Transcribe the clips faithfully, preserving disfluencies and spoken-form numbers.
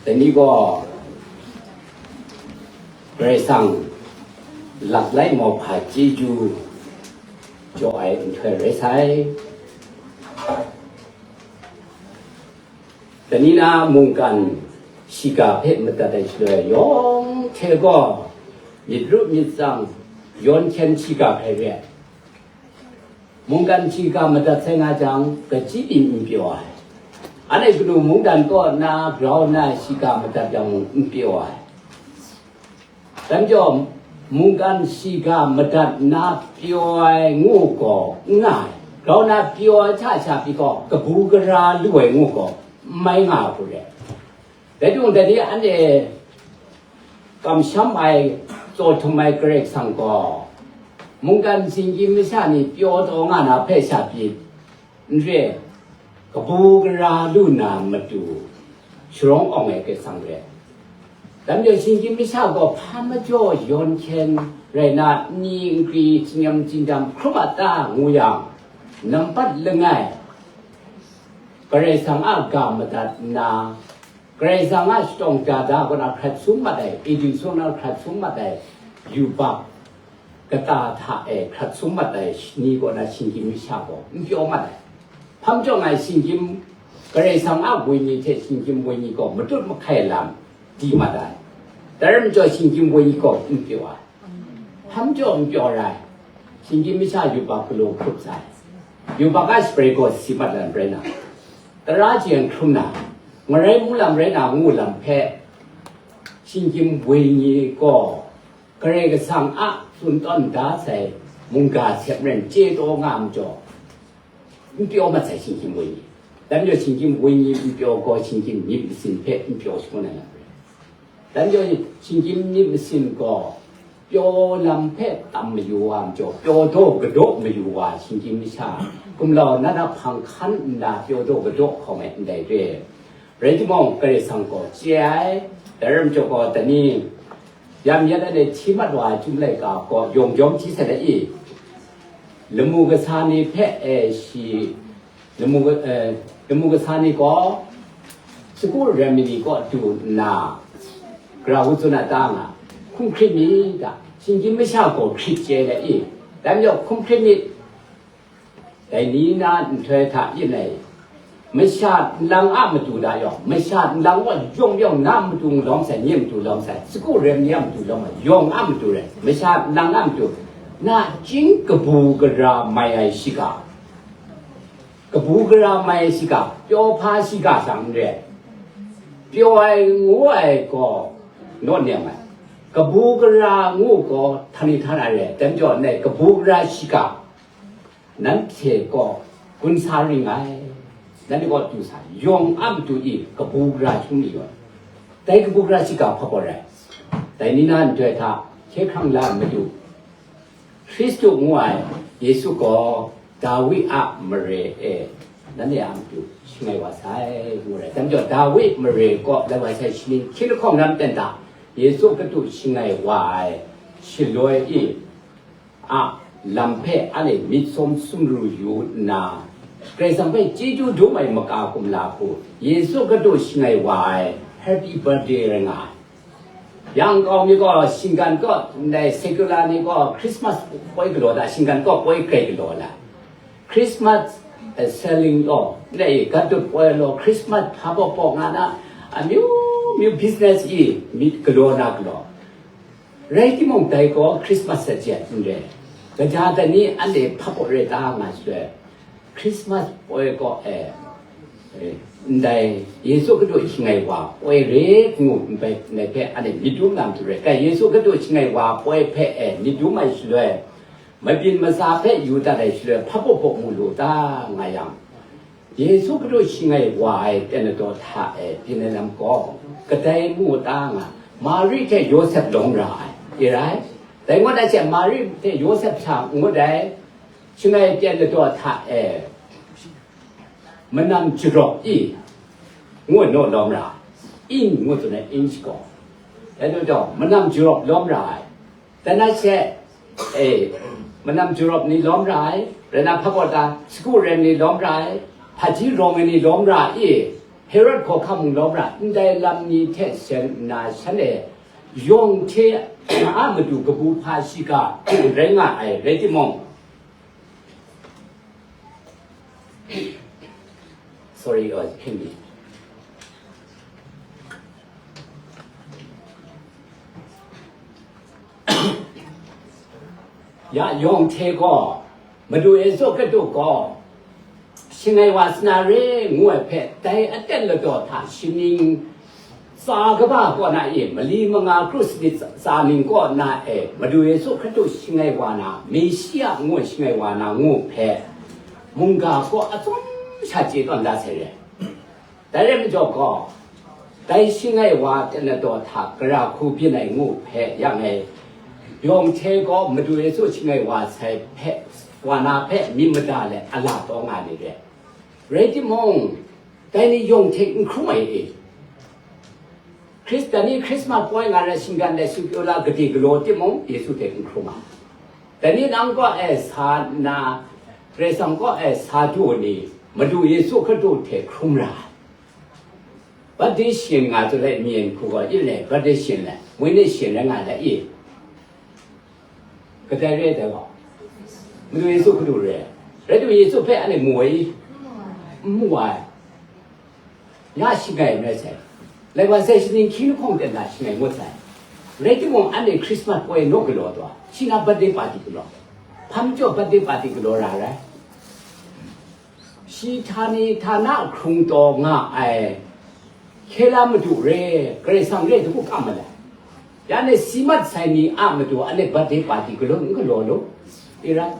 Dai ni gaw Karai Kasang lap lai mawhpa chyeju jaw ai nhtoi rai sai. Dai ni na mungkan shiga hpe madat ai shaloi yawng hte gaw myit rup myit tsang yawn hkyen shiga hpe re ai. Mungkan shiga madat sai nga jang, kachyi byin n pyaw ai. Anhte kanu mungdan kaw na grau na shiga madat yang mung n pyaw ai. Dan jaw, mungkan shiga madat na pyaw ai ngu gaw n nga ai. Grau na pyaw ai hta sha pyi gaw, kabu gara lu ai ngu gaw, n mai nga ai hku re. Dai dung dai ni anhte kamsham ai, tsaw htum ai Karai Kasang gaw, mungkan shinggyim masha ni pyaw taw nga na hpe sha pyi, n re, kabu gara lu na matu, sharawng awng ai Karai Kasang re. Dai majaw, shinggyim masha gaw hpa majaw yawn hkyen rai na, nni nkri, htingnyam htingdam hkrum a ta ngu yang, nampat langai, Karai Kasang a ga madat nna, Karai Kasang a shadawng da da kaw na hkrat sum mat ai, Edison na hkrat sum mat ai, yubak kata hta e hkrat sum mat ai ni kaw na shinggyim masha gaw n pyaw mat ai. Hpa majaw ngai shinggyim, Karai Kasang a wenyi hte shinggyim wenyi gaw matut mahkai lam di mat ai. Dai rai majaw shinggyim wenyi gaw n pyaw ai. Hpa majaw n pyaw rai. Shinggyim masha yubak galaw hkrup sai. Yubak a shabrai gaw si mat lam rai na, tara jeng hkrum na, ngarai mu lam rai na ngu lam hpe, shinggyim wenyi gaw Karai Kasang a tsun tawn da sai mungga sep ren chye taw nga majaw, n pyaw mat sai shinggyim wenyi. Dai majaw shinggyim wenyi n pyaw gaw, shinggyim myit masin hpe n pyaw shangun ai lam rai. Dai majaw shinggyim myit masin gaw, pyaw lam hpe tam mayu wa majaw, pyaw daw kadaw mayu wa shinggyim masha, gumlau na na hpang hkan nna pyaw daw kadaw hkawng ai ndai re. Rai timung, Karai Kasang gaw chye ai. Dai rai majaw gaw, dai ni, yam yat ai hti mat wa ai Chyum laika gaw yawng yawng hti sai da i? Lamu kasa ni hpe, e, shi, lamu, e, lamu kasa ni gaw, sagu rem mi ni kaw du nna, gara hku tsun a ta nga, hkum hkrit mi ta? Shinggyim masha gaw hkrit chye da i? Dai majaw hkum hkrit mi. Dai ni na nhtoi hta yin ai, masha nlang a matu da yawng, masha nlang gaw yawng yawng na matu lawm sai, nye matu lawm sai, sagu rem ni a matu lawm ai, yawng a matu rai, masha nlang a matu, nachying kabu gara mai ai shiga, kabu gara mai ai shiga, pyaw hpa shiga shang n re, pyaw ai ngu ai gaw naw nem ai, kabu gara ngu gaw htani htan ai re, dai majaw nai kabu gara shiga, nanhte gaw gun sa ring ngai, nanhte gaw du sa, yawng a matu i kabu gara hkyung ni yawn, dai kabu gara shiga hpa gaw rai. Dai ni na nhtoi hta hkye hkrang la ai matu, Hkristu ngu ai Yesu gaw Dawi a mare e nanhte a matu shangai wa sai, ngu rai. Dai majaw Dawi mare kaw lai wa sai shaning hkying lahkawng lam ten hta Yesu Hkristu shangai wa ai shaloi i, a lam hpe anhte myit sawm sumru yu nna, Karai Kasang hpe chyeju dum ai maka kumla hku, Yesu Hkristu shangai wa ai Happy Birthday rai nga ai. Yang kau mi gaw, shinggan kaw, ndai secular ni gaw Christmas poi galaw da, shinggan kaw poi grai galaw la. Christmas, eh, selling law, ndai gat dut poi law, Christmas hpa baw baw nga na, amyu myu business i myit galaw na galaw. Rai timung, dai gaw Christmas sa jat n re. Kaja dai ni anhte hpa baw rai ta nga shaloi, Christmas poi kaw e, e, ndai Yesu Hkristu shangai wa poi re ngu ndai hpe anhte myit dum na matu rai. Kai, Yesu Hkristu shangai wa poi hpe e myit dum ai shaloi, mabyin matsa hpe yu dat ai shaloi, hpa baw baw mu lu ta nga yang, Yesu Hkristu shangai wa ai ten ladaw hta e byin ai lam gaw, kadai mu ta nga, Mari hte Yawsep lawm ra ai, i rai. Dai ngut ai hte Mari hte Yawsep sha ngut ai, shangai ten ladaw hta e manam jarawp i ngu naw lawm ra ai, in ngu tsun ai in shakaw. Dai nu jaw, manam jarawp lawm ra ai. Dai na she, e, manam jarawp ni lawm ra ai, rai na hpa gaw ta, sagu rem ni lawm ra ai, hpaji rawng ai ni lawm ra i, Herod hkawhkam mung lawm ra, ndai lam ni hte seng nna shanhte yawng hte a matu kabu hpa shiga rai nga ai rai timung, sorry, oh, hkyen mi. Ya yawng hte gaw, Madu Yesu Hkristu gaw, shangai wa sa na re ngu ai hpe, dai aten ladaw hta shaning tsa kaba kaw na e, mali manga kru sanit tsa ning kaw na e, Madu Yesu Hkristu shangai wa na, Mesia ngu ai shangai wa na ngu hpe, mungga kaw atsawm sha chye tawn da sai re. Dai rai majaw gaw, dai shangai wa aten ladaw hta gara hku byin ai ngu hpe yang e, yawng hte gaw Madu Yesu shangai wa sai hpe, wa na hpe myit mada let a la taw nga ni re. Rai timung, dai ni yawng hte n hkrum ai e. Hkristan ni Hkrismas poi nga ai shinggan ai shu pyaw la gade galaw timung, Yesu hte n hkrum ai. Dai ni nang kaw e sa nna, Karai Kasang kaw e sa du ni, Madu Yesu Hkristu hte hkrum ra ai. Birthday shin nga tsun let myen hku gaw, yin le birthday shin le, mwi ni shin rai nga le i. Kadai re ai dai gaw, Madu Yesu Hkristu re. Rai timung, Yesu hpe anhte mu ai i? N mu ai. Ya shangai n rai sai. Lai wa sai shaning hkying lahkawng ten na shangai ngut sai. Rai timung, anhte Christmas poi naw galaw taw, shi na birthday party galaw, hpa majaw birthday party galaw ra rai. Shi htani htana hkrung taw nga ai, hkye la Madu re, Karai Kasang re, hta hku kam ma ai. Ya ni si mat sai ni a matu anhte birthday party galaw n galaw lu? I rai.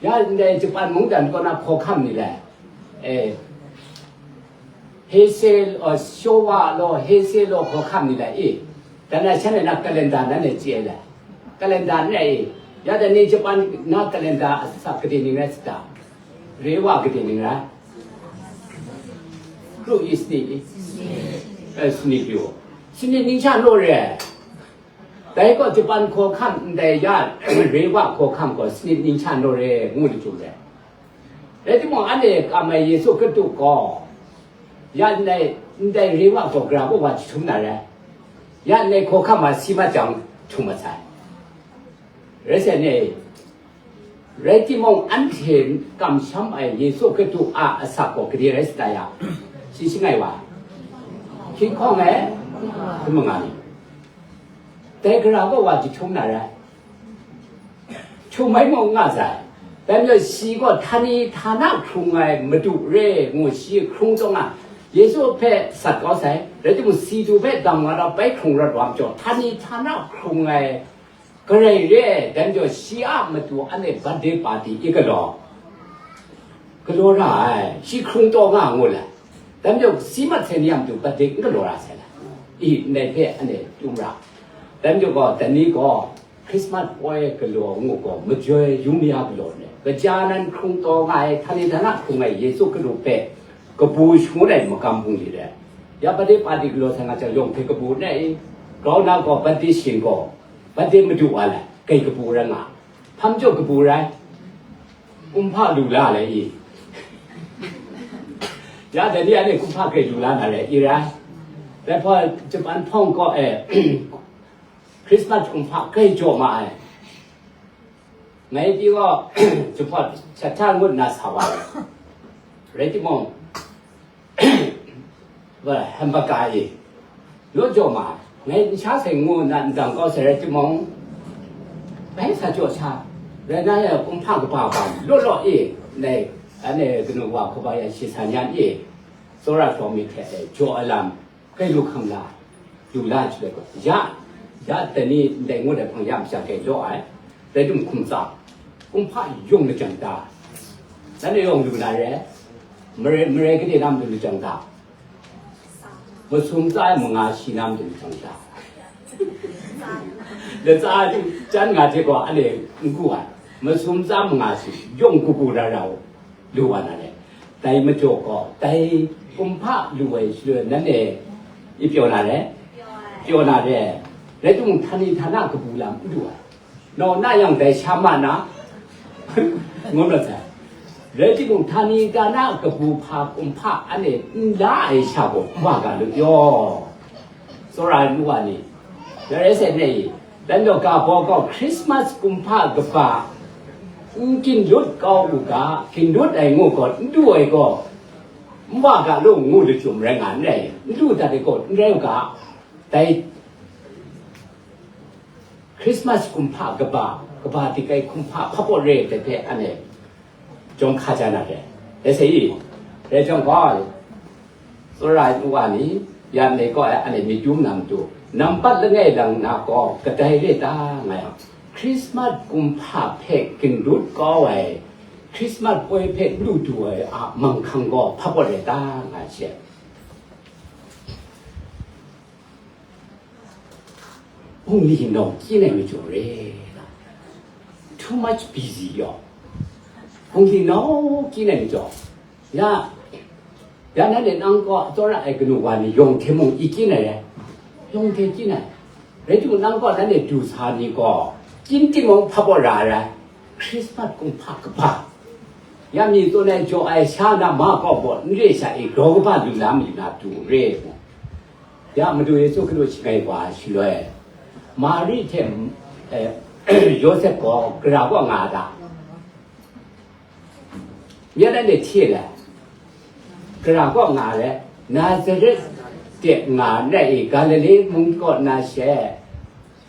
Ya ndai Japan mungdan kaw na hkawhkam ni lai, e, Heisei, uh, Showa law, Heisei law hkawhkam ni lai e. Dan na shan e na calendar nan e chye ai lai. Calendar n rai e. Ya dan ni Japan na calendar a sa gade ning rai sa ta? Reiwa gade ning rai? Kru i sani i? Eh, sani pyu. Sani ning sha naw re. Dai gaw Japan hkawhkam ndai ya, Reiwa hkawhkam gaw sani ning sha naw re ngu lu chyu re. Rai timung, anhte kam ai Yesu Hkristu gaw, ya ndai, ndai Reiwa gaw gara baw wa jahtum na rai. Ya ndai hkawhkam a si mat jang, htum mat sai. Rai sai ni, rai timung, anhte kamsham ai Yesu Hkristu a asak gaw gade rai sa ta ya? Shi shangai wa, hkying hkawng ai hkun manga ni, dai gara baw wa jahtum na rai. Htum ai mung n nga sai. Dai majaw shi gaw htani htana hkrung ai Madu re ngu shi hkrung taw nga, Yesu hpe sat kau sai. Rai timung, si du hpe dam nga rau bai hkrung rawt wa majaw, htani htana hkrung ai Karai re ai. Dai majaw shi a matu anhte birthday party i galaw, galaw ra ai, shi hkrung taw nga ngu lai. Dai majaw si mat sai ni a matu birthday n galaw ra sai lai. I, ndai hpe anhte tum ra. Dai majaw gaw, dai ni gaw, Christmas poi galaw ngu gaw, majoi yu maya galaw ni, kaja nan hkrung taw nga ai, htani htana hkrung ai Yesu Hkristu hpe kabu shangun ai magam bungli re. Ya birthday party galaw sa nga jang, yawng hpe kabu n rai i? Grau na gaw birthday shin gaw, birthday madu wa lai, kai kabu rai nga. Hpa majaw kabu rai? Kumhpa lu la lai i? Ya dai ni anhte kumhpa kai lu la na rai i rai? Dai hpa Japan hpawng kaw e, Christmas kumhpa kai jaw ma ai. Ngai pyi gaw, jahpawt shat hta ngut nna sa wa ai. Rai timung, wa, Hambaka e, law jaw ma ai. Ngai n sha sai ngu nna ndang kau sai rai timung, bai sa jaw sha, rai na ya, kumhpa kaba ba law law e, nai, anhte kanu wa hkaba ya shi sa nyan e, tsawra shawng myit hte e, jaw ai lam, kai lu hkam la, lu la ai hte gaw, ya, ya dai ni ndai ngut ai hpang ya masha kai jaw ai, rai timung hkum tsa, kumhpa yawng lajang ta, nanhte yawng lu na re, marai, marai gade na matu lajang ta, masum tsa ai manga shi na matu lajang ta, latsa ai jan nga hte gaw anhte n ku ai, masum tsa manga shi yawng ku ku ra ra u. Lu wa na re. Dai majaw gaw, dai kumhpa lu ai shaloi nanhte i pyaw na re? Pyaw na re. Rai timung, htani htana kabu lam n lu ai. Naw na yang dai sha ma na? Ngu na sai. Rai timung, htani htana kabu hpa kumhpa anhte n la ai sha gaw n wa ga lu yaw. Tsawra ai nu wa ni, ya rai sai ne i, dan daw ga baw gaw Christmas kumhpa kaba n ginlut kau u ga, ginlut ai ngu gaw, n du ai gaw, n wa ga lu ngu lachyum rai nga n rai, n du dat ai gaw n rai u ga, dai Christmas kumhpa kaba, kaba dik ai kumhpa hpabaw re ai hte hpe anhte jawng hka ja na re. Dai sai i, dai jawng gaw, tsawra ai nu wa ni, ya ndai kaw ai anhte myit dum na matu, nampat langai lang na gaw kadai re ta nga yang, Christmas kumhpa hpe ginlut kau ai, Christmas poi hpe lu du ai a manghkang gaw hpabaw re ta nga ai she. Hpung li nau kyin ai majaw re. Too much busy yaw. Hpung li nau kyin ai majaw. Ya, ya nanhte nang kaw tsawra ai kanu wa ni yawng hte mung i kyin ai re. Yawng hte kyin ai. Rai timung, nang kaw nanhte du sa ni gaw, kyin timung hpabaw ra ai rai. Christmas kumhpa kaba. Ya mi tsun ai jaw ai sha na ma kaw gaw n re sha i, grau kaba lu na mi na du re mu. Ya Madu Yesu Hkristu shangai wa shaloi, Mari hte, eh, Yawsep gaw gara kaw nga a ta? Myit anhte hte le, gara kaw nga le, Nazaret de nga nna i, Galile mung kaw na she,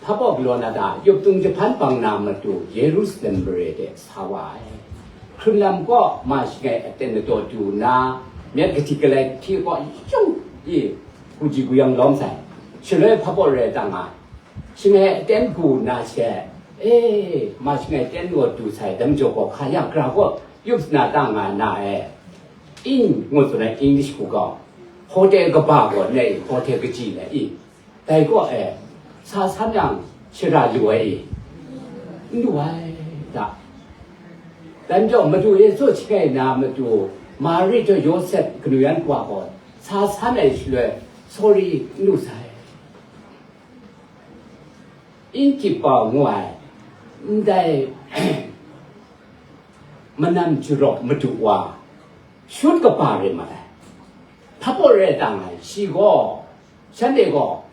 hpabaw galaw na ta, yup tung jahpan bang na matu Yerusalem mare de sa wa ai. Hkrun lam kaw ma shangai aten ladaw du nna, myit kahti galai hpyi kaw yung i, hkuji guyang lawm sai. Shaloi hpabaw rai ta nga, shangai aten gu nna she, e, ma shangai aten ladaw du sai, dam jaw gaw hka yang, gara kaw yup na ta nga na e. Inn ngu tsun ai English hku gaw, hotel kaba gaw nai, hotel kaji nai i. Dai kaw e, sa san yang, shara lu ai i? N lu ai, da. Dan jaw, Madu Yesu shangai na matu, Mari hte Yawsep kanu yan wa gaw, sa san ai shaloi, sorry, n lu sai. Innkeeper ngu ai, ndai manam jarawp madu wa, shut kaba re ma ai. Hpabaw rai ta nga ai, shi gaw, shanhte gaw,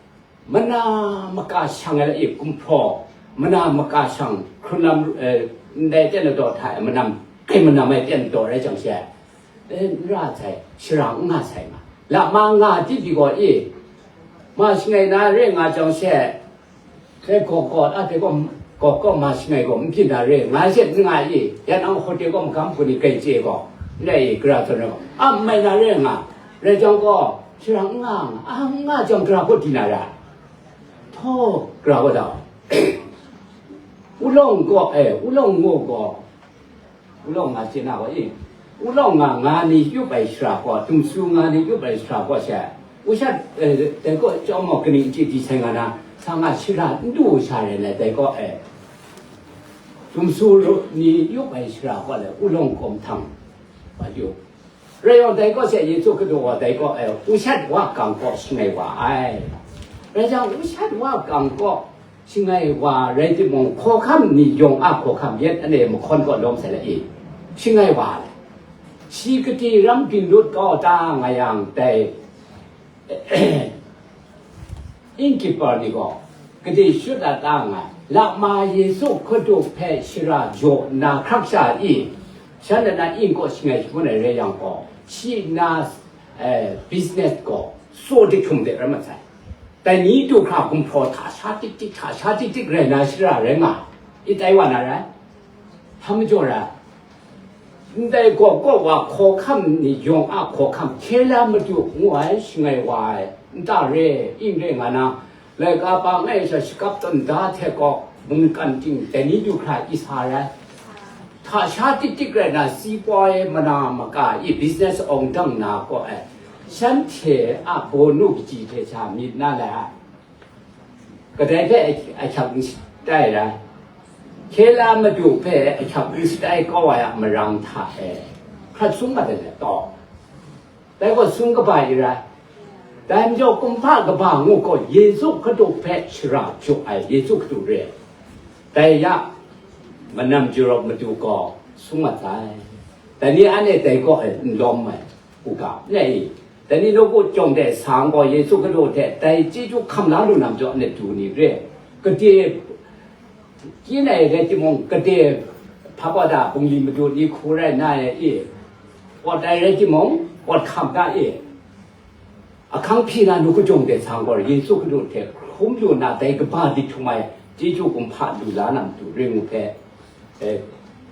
mana maka shang ai la i, gumhpraw, mana maka shang, hkrun lam, eh, ndai ten ladaw hta e, manam, kai manam ai ten ladaw rai jang she, eh, n ra sai, shara n nga sai nga. Lama nga di pyi gaw i, ma shangai na re nga jang she, dai gawk gaw, a dai gaw, gawk gaw ma shangai gaw n byin na re, nga she n nga i, ya nang hotel gaw magam hku ni kai chye gaw, n rai i, gara zawn rai gaw, a n mai na re nga, rai jang gaw, shara n nga nga, a n nga jang gara gaw di na ra. Htaw, gara gaw da. Wulawng gaw, eh, wulawng ngu gaw, wulawng nga chye na gaw i, wulawng nga nga ni yup ai shara gaw, dumsu nga ni yup ai shara gaw she, wushat, eh, dai gaw chyawm gaw kaning n chye di sai nga na, sa nga shara n du sha rai na, dai gaw, eh, dumsu ru ni yup ai shara gaw le, wulawng kawm htang wa yu. Rai yawng dai kaw she Yesu Hkristu gaw dai kaw, eh, wushat wa kang kaw shangai wa ai. Rai jang, wushat wa kang kaw shangai wa rai timung, hkawhkam ni yawng a hkawhkam yet anhte mahkawn kaw lawm sai la i, shangai wa ai. Shi kati ram ginlut kau ta nga yang, dai innkeeper ni gaw, gade shut dat da nga ai, lama Yesu Hkristu hpe shara jaw nna hkrak sha i, shan na in kaw shangai shangun ai rai yang gaw, shi na, eh, business gaw, so dihtung de rai mat sai. Dai ni du hkra gumhpraw hta sha tik tik, hta sha tik tik rai na shara rai nga, i tai wa na rai? Hpa majaw rai? Ndai gaw kaw wa hkawhkam ni yawng a hkawhkam, hkye la madu ngu ai shangai wa ai, nta re, ing re nga na, laika pa ngai sha shakap tawn da hte gaw, mungkan ting dai ni du hkra i sa rai. Hta sha tik tik rai na, si poi mana maka i business awng dang na gaw ai, shanhte a bawnu kaji hte sha myit na lai ai. Kadai hpe ahkyak n shatai rai? Hkye la madu hpe ahkyak n shatai kau ai a marang hta e hkrat sung mat ai taw, dai gaw sung kaba i rai. Dai majaw, kumhpa kaba ngu gaw Yesu Hkristu hpe shara jaw ai Yesu Hkristu re ai. Dai ya, manam jarawp madu gaw sung mat sai. Dai ni anhte dai kaw e n lawm ai u ga, n ai i? Dai ni nawku jawng de sa n gaw, Yesu Hkristu hte dai chyeju hkam la lu na majaw, anhte du ni re? Gade, kyin ai rai timung, gade hpa gaw da bungli madu ni hku rai na e i? Pawt ai rai timung, pawt hkam ga i? Ahkang hpyi na nu kajawng de sa n gaw, Yesu Hkristu hte hkrum lu na dai kaba dik htum ai chyeju kumhpa lu la na matu ring u hpe, eh,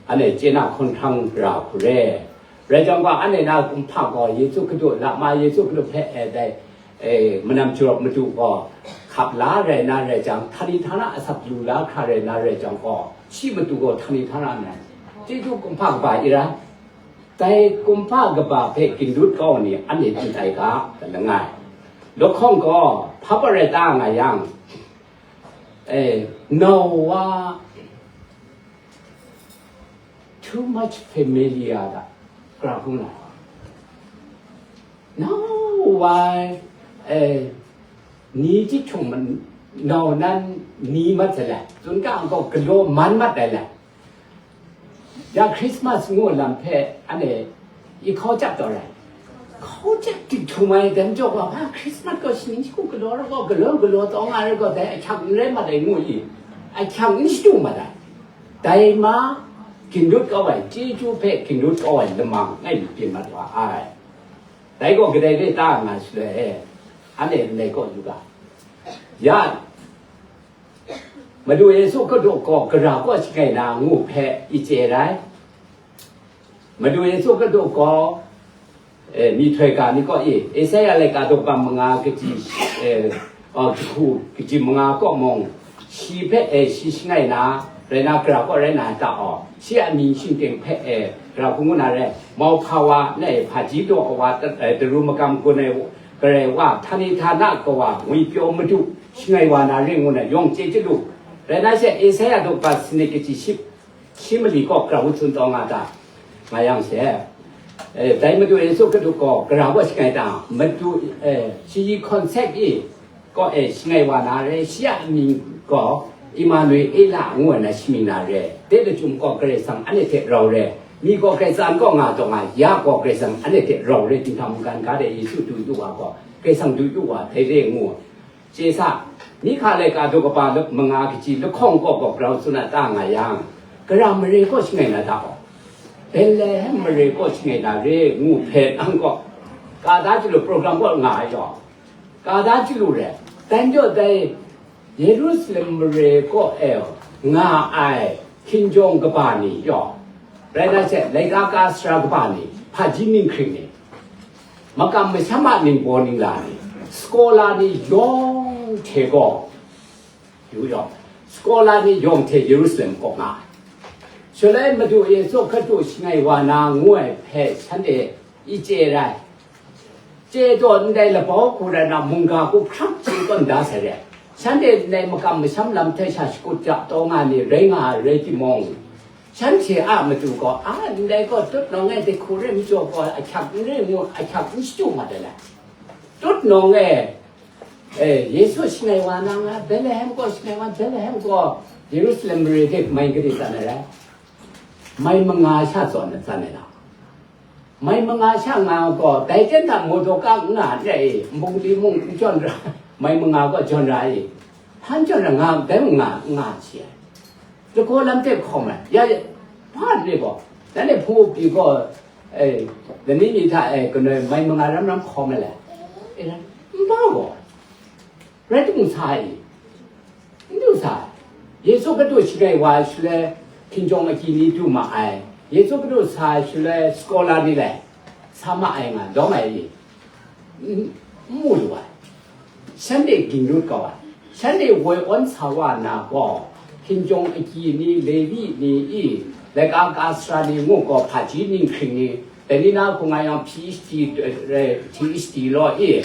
anhte chye na hkawn hkrang ra hku re. Rai jang gaw, anhte na kumhpa gaw Yesu Hkristu, lama Yesu Hkristu hpe, eh, dai, eh, manam jarawp madu gaw hkap la rai na rai jang, htani htana asak lu la hkra rai na rai jang gaw, shi matu gaw htani htana na chyeju kumhpa kaba i ra. Dai kumhpa kaba hpe ginlut kau ni anhte n tai ga, langai. Lahkawng gaw, hpa gaw rai ta nga yang, eh, nau wa too much familiar da, kra hkung na. Nau wa, eh, ni ji hkyung man, nau nan ni mat sai la, tsun ka ang gaw galaw man mat ai la. Ya Christmas ngu lam hpe anhte i hkau chyap taw rai. Hkau chyap dik htum ai, dai majaw gaw, a, Christmas gaw shaning shagu galaw rai gaw, galaw galaw taw nga rai gaw, dai ahkyak n rai mat ai ngu i, ahkyak n shadu mat ai. Dai ma, ginlut kau ai, chyeju hpe ginlut kau ai lamang ngai myit byin mat wa ai. Dai gaw kadai re ta nga shaloi e, anhte ndai kaw yu ga. Ya, Madu Yesu Hkristu gaw gara kaw shangai na ngu hpe i chye rai. Madu Yesu Hkristu gaw, eh, myihtoi ga ni kaw i, Esaia laika daw kaba manga kaji, eh, uh, jahku kaji manga kaw mung, shi hpe, eh, shi shangai na, rai na, gara kaw rai na ta aw, shi a mying shingkeng hpe, eh, gara hku ngu na rai, mauhpa wa, na e hpaji daw wa, ta-, eh, taru makam gun ai, Karai wa, htani htana kawa, ngwipyaw madu, shangai wa na re ngu na yawng chye chyalu. Rai na she, Esaia daw kaba sanit kaji ship, shi mali kaw grau tsun taw nga ta, nga yang she, eh, dai Madu Yesu Hkristu gaw gara kaw shangai ta, Madu, eh, shi concept i, kaw e shangai wa na re, shi a mying gaw Emmanuela ngu ai na shi mying na re, dai lachyum gaw Karai Kasang anhte hte rau re, mi gaw Karai Kasang kaw nga taw nga, ya gaw Karai Kasang anhte hte rau re, dinghta mungkan ga de Yesu du yu wa gaw, Karai Kasang du yu wa, dai re ngu. Chye sa, Mihka laika daw kaba lap manga kaji lahkawng kaw gaw grau tsun a ta nga yang, gara mare kaw shangai na ta gaw, Betlehem mare kaw shangai na re ngu hpe nang gaw, ka da chyalu program kaw nga ai yaw. Ka da chyalu re, dai majaw dai Yerusalem mare kaw e nga ai hkinjawng kaba ni yaw, rai na she, laika ka sara kaba ni, hpaji ninghkring ni, makam masham a ningbaw ningla ni, scholar ni yawng hte gaw, yu yaw, scholar ni yawng hte Yerusalem kaw nga ai. Shaloi Madu Yesu Hkristu shangai wa na ngu ai hpe shanhte i chye rai. Chye taw ndai labau hku rai na mungga hku hkrang chye tawn da sai re. Shanhte ndai makam masham lam hte sha shakut ja taw nga ni rai nga ai rai timung, shanhte a matu gaw, a, ndai gaw tut nawng e dai hku re majaw gaw, ahkyak n re ngu, ahkyak n shadu mat ai le. Tut nawng e, eh, Yesu shangai wa na nga, Betlehem gaw shangai wa, Betlehem gaw Yerusalem mare hte mai gade tsan ai rai? Mai manga sha zawn na tsan ai lau. Mai manga sha nga gaw, dai ten hta Mordoka n nga n re i, nbung li mung n jawn ra, mai manga gaw jawn ra i, hpan jawn ra nga, dai mung nga, nga n si ai. Lahkaw lam hte hkawm ai, ya, hpa n re gaw, nanhte hpung pyi gaw, eh, lani ni hta e, kanoi mai manga ram ram hkawm ai le, e rai, n bau gaw, rai timung sa ai i? N du sa ai. Yesu Hkristu shangai wa ai shaloi, hkinjawng agyi ni du ma ai. Yesu Hkristu sa ai shaloi, scholar ni lai sa ma ai nga, lawm ai i? N, n mu lu ai. Shanhte ginlut kau ai. Shanhte woi awn sa wa na gaw, hkinjawng agyi ni, Levi ni i, laika ka sara ni ngu gaw, hpaji ninghkring ni, dai ni na hku nga yang P H D, eh, P H D law i,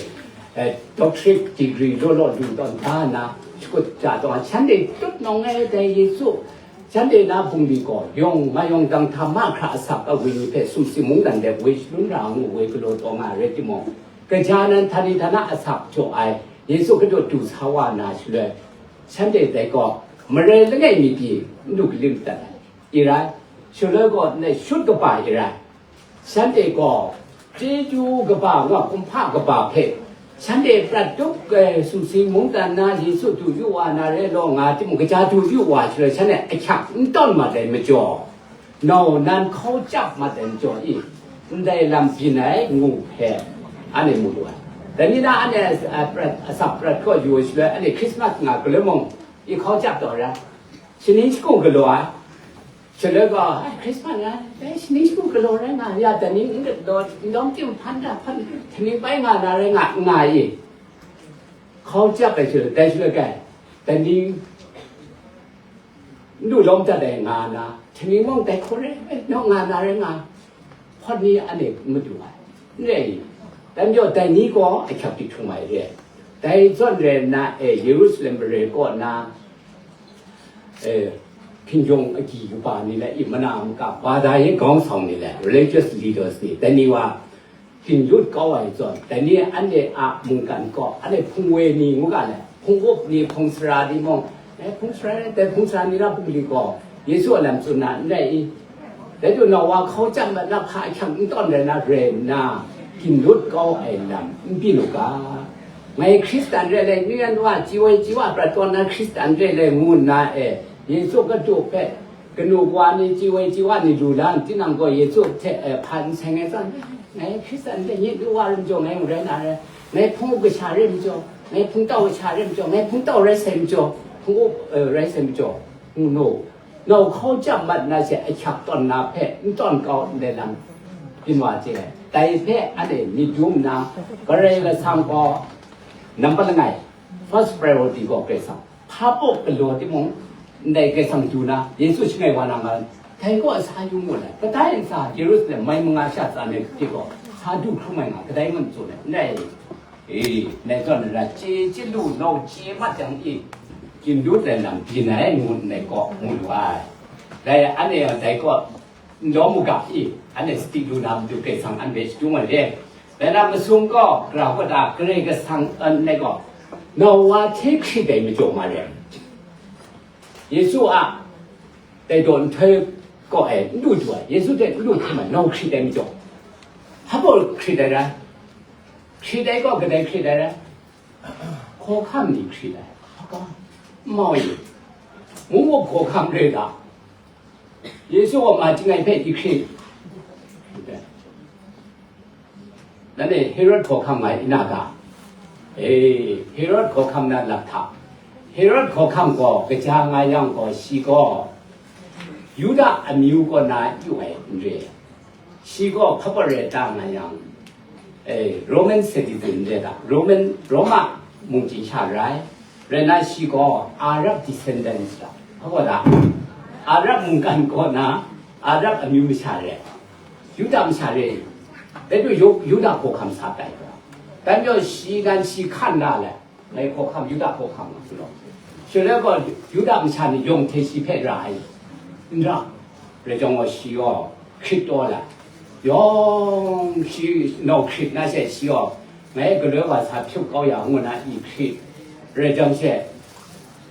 eh, doctorate degree law law lu tawn da na, shakut ja tawn, shanhte tut nawng e dai Yesu, shanhte na bungli gaw, yawng mayawng dang hta mahkra asak a wenyi hpe sumsing mungdan de woi shalun ra ngu woi galaw taw nga ai rai timung, gaja nan htani htana asak jaw ai Yesu Hkristu du sa wa na shaloi, shanhte dai gaw, marai langai mi pyi n du galim dat ai. I rai, shaloi gaw ndai shut kaba i rai, Shanhte gaw chyeju kaba nga kumhpa kaba hpe shanhte prat tup ai sumsing mungdan na Yesu du yu wa na re law nga timung, kaja du yu wa shaloi shanhte ahkyak n tawn mat ai majaw, nau nan hkau chyap mat ai majaw i, ndai lam byin ai ngu hpe anhte mu lu ai. Dai ni na anhte a, a, prat, asak prat kaw yu ai shaloi anhte Hkrismas nga galoi mung i hkau chyap taw ra, shaning shagu galaw ai. Shaloi gaw, ai, Hkrismas nga, dai shaning shagu galaw rai nga, ya, dai ni n galaw, n dawng tim hpan da hpan, htaning bai nga na rai nga, nga i. Hkau chyap ai shaloi, dai shaloi kai, dai ni n du lawm dat ai nga na, htaning mung dai hku rai, rai, naw nga na rai nga, hpawt ni anhte n madu ai, n rai i. Dai majaw, dai ni gaw ahkyak di htum ai re ai. Dai zawn rai nna, e, Yerusalem mare kaw na, e, hkinjawng agyi kaba ni le, i, mana maka, ဘာသာရေးခေါင်းဆောင်တွေ le, religious leaders တွေ တနည်းဝါ ginlut kau ai zawn, တနည်း anhte a mungkan kaw, anhte hpung woi ni ngu ga le, hpung up ni, hpung sara ni mung, e, hpung sara, dai hpung sara ni na pungli gaw, Yesu a lam tsun na n rai i? Dai du, nau wa hkau chyam mat na hpa ahkyak n tawn rai na rai nna, ginlut kau ai lam n byin u ga. Ngai Hkristan re ai, nu yan wa, chye woi chye wa prat tawn na Hkristan re ai ngu nna e, Yesu kadu hpe, kanu kawa ni, chye woi chye wa ni lu la, tinang gaw Yesu hte, eh, hpa n seng ai zawn, ngai Hkristan de nye du wa rai majaw, ngai mung rai na rai, ngai hpung up kasha rai majaw, ngai hpung tau kasha rai majaw, ngai hpung tau rai sai majaw, hpung up, eh, rai sai majaw, ngu nu. Nau hkau chyam mat na she ahkyak tawn na hpe n tawn kau ndai lam byin wa chye ai. Dai hpe anhte myit dum nna, Karai Kasang gaw nampat langai, first priority gaw Karai Kasang. Hpa baw galaw timung, ndai Karai Kasang du na, Yesu shangai wa na nga, dai kaw sa yu mu ai. Kadai ntsa Yerusalem mai manga sha tsan ai hte gaw, sa du hkrum ai nga, kadai ngun tsun ai, ndai, e, ndai zawn ra, chye chye lu nau chye mat jang e, ginlut ai lam byin ai ngu ndai kaw mu lu ai. Dai, anhte yang dai kaw, n lawm u ga i, anhte sadi lu na matu Karai Kasang anhte shadung ai re. Dai na masum gaw, gara kaw ta Karai Kasang anhte gaw, nau wa hte hkrit ai majaw ma re. Yesu a dai daw nhtoi kaw e n lu du ai, Yesu hte n lu hkrum ai, nau hkrit ai majaw. Hpa baw hkrit ai rai? Hkrit ai gaw kadai hkrit ai rai? Hkawhkam ni hkrit ai. Hpa? N mau i. Mungkan hkawhkam re ga. Yesu gaw ma ching ai hpe i hkrit. Nanhte Herod hkawhkam nga i na ga? E, Herod hkawhkam na lap hta. Herod hkawhkam gaw kaja nga yang gaw, shi gaw Yuda amyu kaw na yu ai n re. Shi gaw hpa baw rai ta nga yang, e, Roman citizen re ta, Roman, Roma mungchying sha rai. Rai na shi gaw Arab descendants la, hpa gaw da, Arab mungkan kaw na Arab amyu masha re, Yuda masha re, dai du Yu-, Yuda hkawhkam sa tai gaw, dai majaw shi nan shi hkan da le, ngai hkawhkam, Yuda hkawhkam nga su law, shaloi gaw Yuda masha ni yawng hte shi hpe ra ai, n ra, rai jang gaw shi gaw hkrit taw la, yawng shi nau hkrit na she shi gaw, ngai galoi wa sa hpyuk kau ya ngu na i hkrit, rai jang she,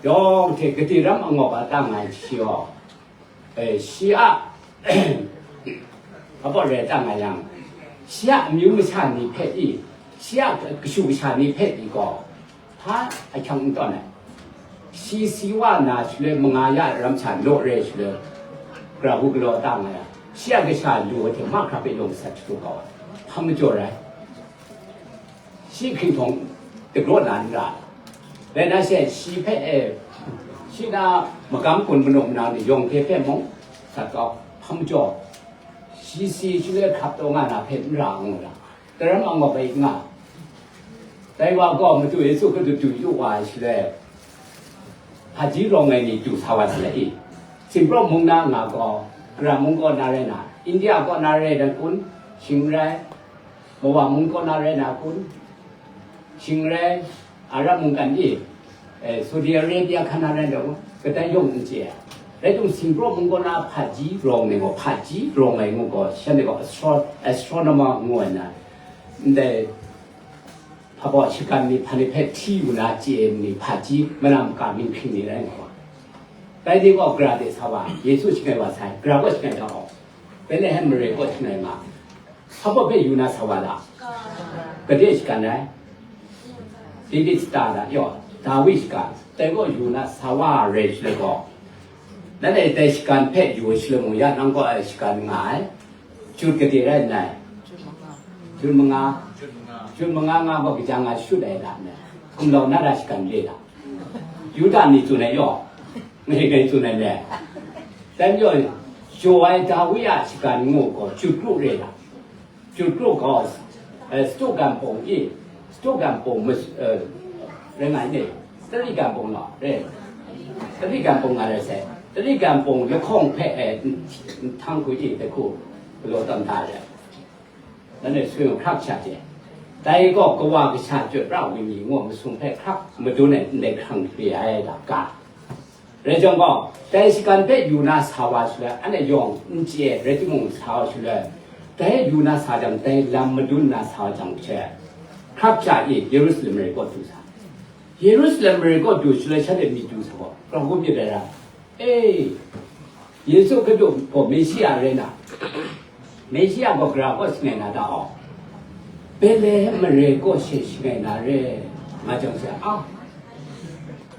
yawng hte gade ram angawp a ta nga ai shi gaw, e, shi a, hpa baw rai ta nga yang, shi a amyu masha ni hpe i, shi a kashu kasha ni hpe i gaw, hpa ahkyang n tawn ai. Shi si wa na shaloi manga ya ram sha law rai shaloi, gara hku galaw ta nga yang, shi a kasha lu ai hte mahkra hpe yawng sat shadu kau ai. Hpa majaw rai? Shi hkinghtawn dagraw na n ra. Rai na she, shi hpe, e, shi na magam kun manu manau ni yawng hte hpe mung sat kau, hpa majaw, shi si shaloi hkrap taw nga na hpe n ra ngu ra, daram angawp ai nga. Dai wa gaw Madu Yesu hpe du du yu wa ai shaloi, hpaji rawng ai ni du sa wa sa le i? Singpraw mung na nga gaw, Karan mung kaw na rai na, India kaw na rai na kun? Shing rai. Mowa mung kaw na rai na kun? Shing rai. Arab mungkan e, eh, Saudi Arabia hkan na rai na kun? Kadai yawng n chye ai. Rai timung, Singpraw mung kaw na hpaji rawng ai gaw, hpaji rawng ai ngu gaw, shanhte gaw astro-, astronomer ngu ai na, ndai hpa baw shagan ni hpa ni hpe hti yu na chye ai ni hpaji, mana maka mying hpring ni rai nga wa. Dai ni gaw gara de sa wa, Yesu shangai wa sai, gara gaw shangai da gaw, Betlehem mare kaw shangai ma, Hpa baw hpe yu na sa wa la? Gade shagan rai? David sata da yaw, Dawi shagan, dai gaw yu na sa wa rai shaloi gaw, nanhte dai shagan hpe yu shaloi mung ya, nang gaw ai shagan nga ai. Jut gade rai nngai? Jut manga. Jut manga nga gaw kaja nga shut ai da nngai? Kumlau na da shagan le da? Yuda ni tsun ai yaw, ngai ngai tsun ai le. Dan yaw, jaw ai Dawi a shagan ngu gaw jut kru re da? Jut kru gaw, eh, satu gan pawng i, satu gan pawng mas-, eh, rai nga ne, tari gan pawng law, re, tari gan pawng nga rai sai, tari gan pawng lahkawng hpe, eh, n-, n-, htang hku i, dai hku, galaw tam da re. Nanhte sung hkrak sha hte, dai gaw kawa kasha chyawt ra ai ni ngu masum hpe hkrak madun ai ndai hkrang hkri ai da ga. Rai jang gaw, dai shagan hpe yu na sa wa shaloi, anhte yawng n chye rai timung sa wa shaloi, dai yu na sa jang, dai lam madun na sa wa jang hte, hkrak sha i Yerusalem mare kaw du sa. Yerusalem mare kaw du shaloi, shanhte myit du sa gaw, grau hkum myit dai ra? E, Yesu Hkristu gaw Mesia rai na, Mesia gaw gara kaw shangai na ta aw? Betlehem mare kaw she shangai na re, nga jang she, a,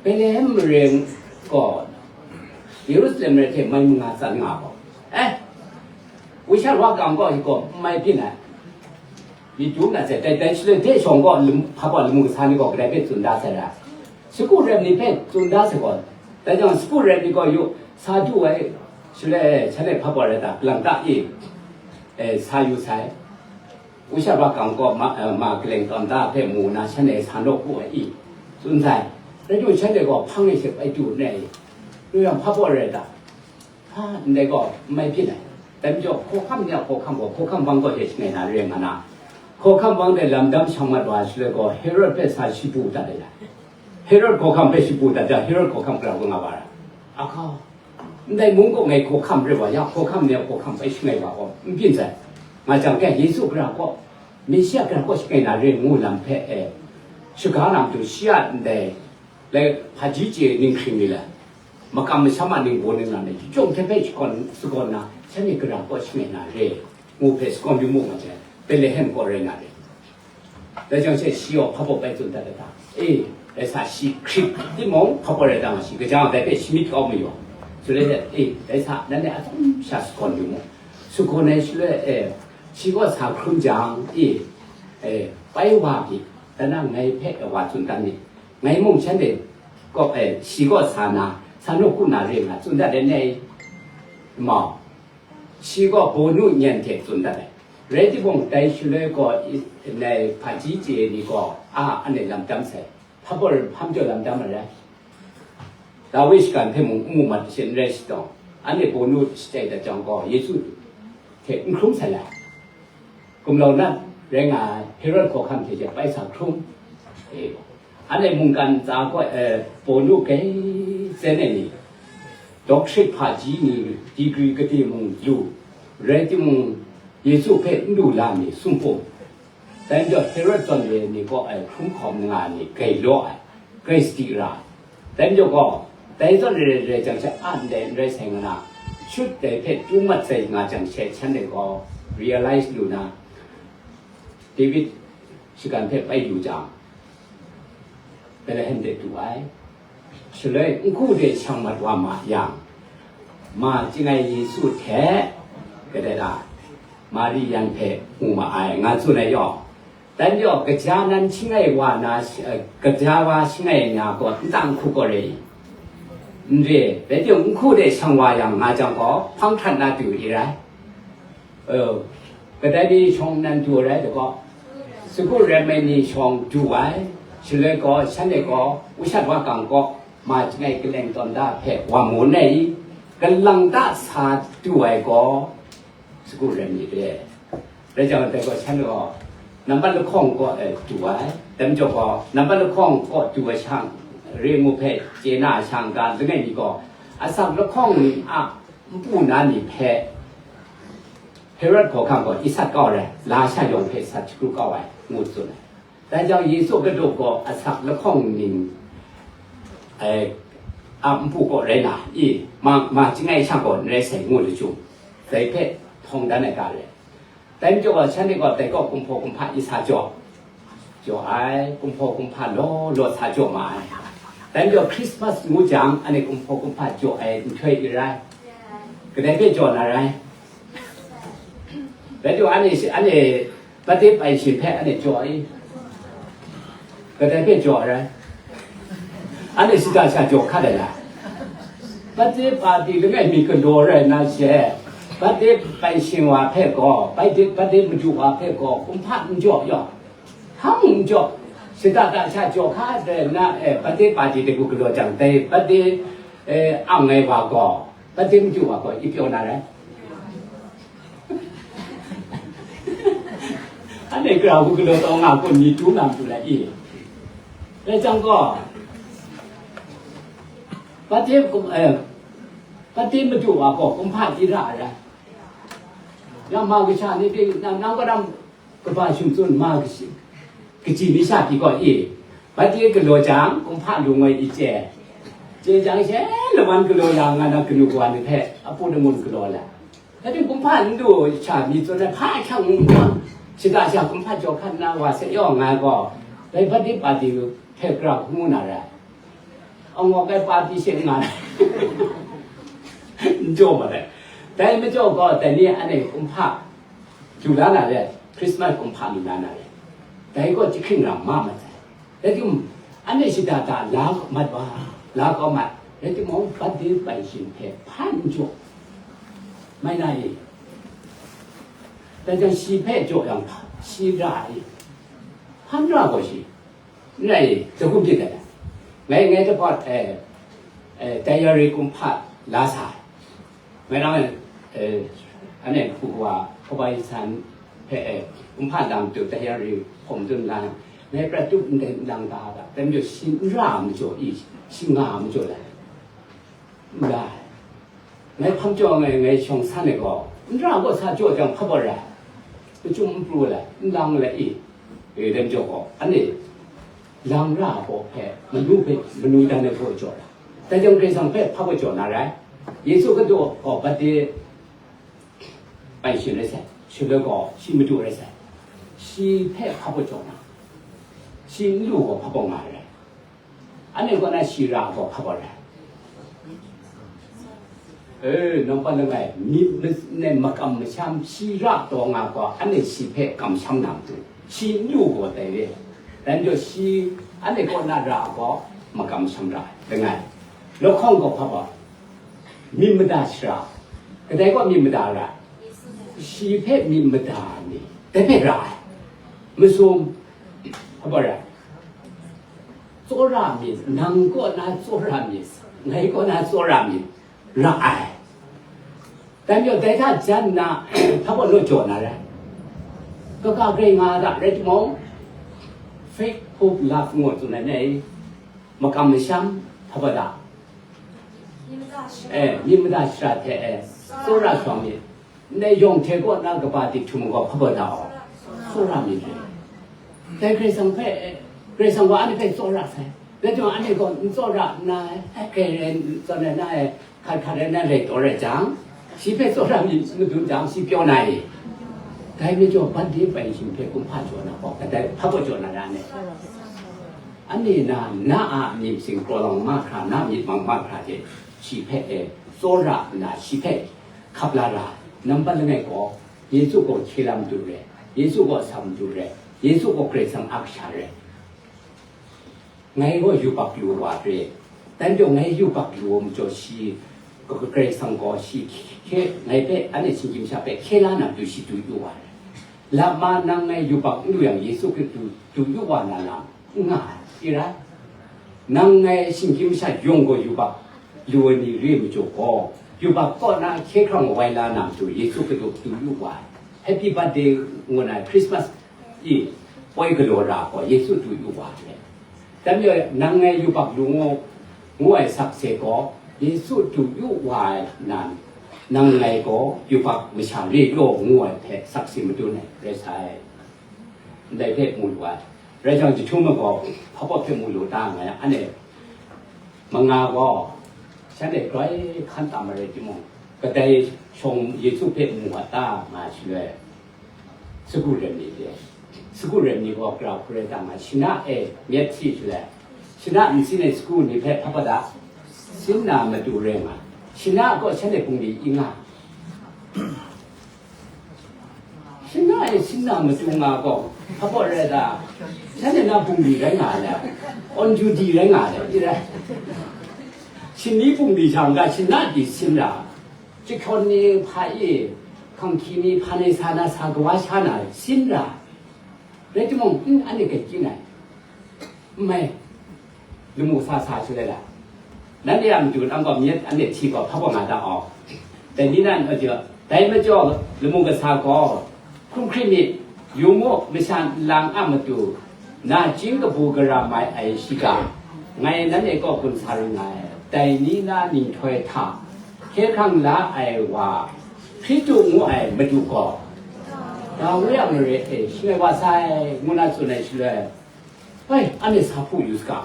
Betlehem mare gaw Yerusalem mare hte mai manga tsan nga gaw, eh, wusha wa kang gaw shi gaw n mai byin ai. Myit dum na sai, dai, dai shaloi de shawng gaw, lum-, hpa gaw lamu kasa ni gaw kadai hpe tsun da sai ra? Sagu rem ni hpe tsun da sai gaw, dai jang sagu rem ni gaw yu sa du ai, shaloi shanhte hpa gaw rai ta, galang ta i, e, sa yu sai. Wusha wa kang gaw ma, e, ma kaleng tawn da hpe mu na, shanhte sa naw ku ai i, tsun sai. Rai timung, shanhte gaw hpang e she bai du nna i, lu yang hpa gaw rai ta? Ha, ndai gaw n mai byin ai. Dai majaw, hkawhkam ni a hkawhkam gaw, hkawhkam bang gaw she shangai na re nga na, hkawhkam bang de lam dam shang mat wa shaloi gaw, Herod hpe sa shabu dat ai. Herod hkawhkam hpe shabu dat jang, Herod hkawhkam grau nga wa ra? Ahka, ndai mung kaw ngai hkawhkam re wa, ya hkawhkam ni a hkawhkam bai shangai wa gaw, n byin sai. Nga jang, kai Yesu gara kaw, Mesia gara kaw shangai na re ngu lam hpe, e, shaga na matu, shi a ndai, lai, hpaji chye ninghkring ni lai, makam masham a ningbaw ninglang ni chyawm hte hpe shakawn, shakawn na, shanhte gara kaw shangai na re, ngu hpe shakawn yu mu nga jang, Betlehem kaw rai nga re. Dai jang she shi gaw hpa baw bai tsun dat ai ta? E, dai sa shi hkrit timung, hpa baw rai ta nga shi, kaja dai hpe shi myit kau mayu. Shaloi, e, dai sa, nanhte atsawm sha shakawn yu mu. Shakawn ai shaloi, e, shi gaw sa hkrum jang, e, e, bai wa pyi, dan na ngai hpe wa tsun dan myit. Ngai mung shanhte kaw, e, shi gaw sa na, sa naw ku na re nga tsun dat ai ne? Mau, shi gaw bawnu nyan hte tsun dat ai. Rai timung, dai shaloi gaw i-, nai hpaji chye ni gaw, a, anhte lam dam sai. Hpa baw hpa majaw lam dam ai rai? Dawi shagan hpe mung n mu mat shin rai shadaw, anhte bawnu shachye dat jang gaw, Yesu hte n hkrum sai lai. Gumlau nat rai nga ai Herod hkawhkam hte jet bai sa hkrum. E, anhte mungkan ntsa gaw, e, bawnu gai zen ai ni, doctorate hpaji ni, degree gade mung lu, rai timung, Yesu hpe n lu la mi sum pum. Dai majaw, Herod zawn re ai ni gaw, e, hkrum hkawm nga ai ni gai law ai, gai sadi ra ai. Dai majaw gaw, dai zawn re ai rai jang she a ndai n rai sai nga na, shut dai hpe tu mat sai nga jang she, shanhte gaw realize lu na, David shagan hpe bai yu jang, Betlehem de du ai. Shaloi, nhku de shang mat wa ma yang, ma chyangai Yesu hte, kadai la, Mari yan hpe mu ma ai, nga tsun ai yaw. Dan yaw, kaja nan shangai wa na, eh, kaja wa shangai na gaw, nta nhku gaw re i? N re, rai timung, nhku de shang wa yang, nga jang gaw, hpang hkrat na du i rai. Oh, kadai ni shawng nan du ai rai, da gaw, sagu rem ai ni shawng du ai, shaloi gaw, shanhte gaw, wushat wa kang gaw, ma chyangai kaleng tawn da hpe wa mu nai i, kalang ta sa du ai gaw, sagu rem ni re. Rai jang, dai gaw, shanhte gaw, nambat lahkawng kaw, eh, du ai, dai majaw gaw, nambat lahkawng kaw du ai shang, re ngu hpe chye na ai shang ga, langai mi gaw, asak lahkawng ni a npu na ni hpe, Herod hkawhkam gaw i sat kau ai, lasha yawng hpe sat shakru kau ai, ngu tsun ai. Dai jang, Yesu Hkristu gaw asak lahkawng ning, eh, a npu kaw rai na, i, ma, ma chyangai sha gaw n rai sai, ngu lachyum, dai hpe htawng dan ai ga re. Dai majaw gaw, shanhte gaw dai kaw kumhpaw kumhpa i sa jaw, jaw ai, kumhpaw kumhpa law law sa jaw ma ai. Dai majaw Christmas ngu jang, anhte kumhpaw kumhpa jaw ai nhtoi i rai. Kadai hpe jaw na rai? Dai jaw anhte, anhte birthday paishin hpe anhte jaw ai. Kadai hpe jaw ai rai? Anhte shada sha jaw hkat ai la? Birthday party langai mi galaw rai na she, birthday paishin wa hpe gaw, birthday, birthday madu wa hpe gaw, kumhpa n jaw yaw, hpang n jaw, shada da sha jaw hkat ai na, eh, birthday party de gu galaw jang, dai birthday, eh, ang ai wa gaw, birthday madu wa gaw, i pyaw na rai? Anhte gara wu galaw taw nga gaw, ni tu nga matu lai i? Dai jang gaw, birthday kum, eh, birthday madu wa gaw, kumhpa i ra ai rai? Ya ma kasha ni pyi, nang, nang kadam kaba shim tsun ma kashi, kaji mi sha pyi gaw i? Birthday galaw jang, kumhpa lu ngoi i chye. Chye jang she, lawan galaw ya nga na kanu kawa ni hpe, apu dangun galaw la. Dai hte kumhpa n du sha mi tsun ai, hpa hkyang n hkang, shada sha kumhpa jaw hkat nna wa se yaw nga gaw, dai birthday party hpe gara hku ngu na rai? Angawk ai party she n nga na. N jaw ma dai. Dai majaw gaw, dai ni anhte kumhpa lu la na re, Christmas kumhpa lu la na re. Dai gaw jahkring ram ma mat ai. Rai timung, anhte shada da la mat wa, la kau mat. Rai timung, birthday paishin hpe hpa n jaw. Mai na i? Dai jang shi hpe jaw yang, shi ra i? Hpa n ra gaw shi? N rai i? Dahkum byin ai. Ngai, ngai dapat, eh, eh, diary kumhpa la sa ai. Ngai nang, eh, anhte hku wa, hkabai san hpe, eh, kumhpa lam tu, diary hpawm dun la, ngai prat tup ndai nang da ga, dai majaw shi n ra majaw i, shi nga majaw lai. N ra ai. Ngai hpang jaw ngai, ngai shawng san ai gaw, n ra gaw sa jaw jang hpa gaw rai. Machyum n pru lai, n lang lai i. E, dai majaw gaw, anhte lang ra ai gaw hpe, manu hpe, manu dan ai gaw jaw ra. Dai jang Karai Kasang hpe hpa gaw jaw na rai. Yesu Hkristu gaw birthday paishin rai sai, shaloi gaw shi madu rai sai. Shi hpe hpa gaw jaw na, shi n lu gaw hpa gaw nga ai rai. Anhte kaw na shi ra gaw hpa gaw rai. E, nampat langai, myit ma-, ne makam masham shi ra taw nga gaw, anhte shi hpe kamsham na matu, shi n lu gaw tai re. Dai majaw shi, anhte kaw na ra gaw, makam masham ra ai, langai. Lahkawng gaw hpa gaw, myit mada shara. Kadai gaw myit mada ra? Shi hpe myit mada ni, dai hpe ra ai. Masum, hpa gaw ra? Tsawra myit, nang kaw na tsawra myit, ngai kaw na tsawra myit, ra ai. Dai majaw dai hta jan nna, hpa gaw naw jaw na rai? Kaga grai nga a ta, rai timung, fake hope love ngu ai tsun ai ni, makam masham, hpa gaw ta? Eh, myit mada shara hte, eh, tsawra shawng myit. Ndai yawng hte kaw na kaba dik htum gaw hpa gaw ta? Tsawra myit rai. Dai Karai Kasang hpe, Karai Kasang gaw anhte hpe tsawra sai. Rai timung, anhte gaw n tsawra nna, eh, hkrai rai n tsawra nna, eh, hkat hkat rai nna rai taw rai jang, shi hpe tsawra myit madun jang, shi pyaw na i? Dai majaw birthday paishin hpe kumhpa jaw na gaw, kadai hpa gaw jaw na ra ne? Anhte na, na a myit sing kraw lang mahkra, na myit mang mahkra hte shi hpe, eh, tsawra nna, shi hpe hkap la ra. Nampat langai gaw, Yesu gaw hkye la madu re, Yesu gaw asak madu re, Yesu gaw Karai Kasang a kasha re. Ngai gaw yubak lu wa re. Dai majaw ngai yubak lu ai majaw shi, Karai Kasang gaw shi hkye, ngai hpe, anhte shinggyim sha hpe hkye la na matu shi du yu wa re. Lama nang ngai yubak n lu yang, Yesu Hkristu du yu wa na lam n nga ai, i rai? Nang ngai shinggyim sha yawng gaw yubak lu ai ni re ai majaw gaw, yubak kaw na hkye hkrang wai la na matu Yesu Hkristu du yu wa ai. Happy birthday ngu na Christmas i poi galaw ra gaw Yesu du yu wa ai. Dai majaw nang ngai yubak lu ngu, ngu ai sakse gaw, Yesu du yu wa ai nan, nang ngai gaw yubak masha re law ngu ai hpe sakse madun ai rai sai. Ndai hpe mu lu ai. Rai jang, jahtum ai gaw, hpa hpe mu lu ta nga yang, anhte manga gaw, shanhte grai hkan tam ai rai timung, kadai shawng Yesu hpe mu wa ta nga ai shaloi, Sagu rem ni de. Sagu rem ni gaw gara hku rai ta nga, shana e myet hti shaloi, shana nsin ai sagu ni hpe hpa hpa da, sin na matu rai nga, shana gaw shanhte bungli i nga. Shana e sin na matu nga gaw, hpa hpa rai da, shanhte na bungli rai nga le, on duty rai nga le, i rai. Shinni bungli sha nga shana di sin ra, jahkyawn ni hpa e, hkanghki ni hpa ni sa na sa kawa sha na sin ra, rai timung, n anhte grai kyin ai. N mai, lamu sa sa shaloi la, nanhte a matu nang gaw myit anhte hti gaw hpa gaw nga da aw. Dai ni nan, dai majaw lamu kasa gaw, hkrum hkrit myit, yu mu, masha nlang a matu, nachying kabu gara mai ai shiga, ngai nanhte kaw gun sa ring ngai, dai ni na nhtoi hta, hkye hkrang la ai wa, Hkristu ngu ai matu gaw, Dawi a mare e shangai wa sai, ngu na tsun ai shaloi, hoi, anhte sa hpu yu saga,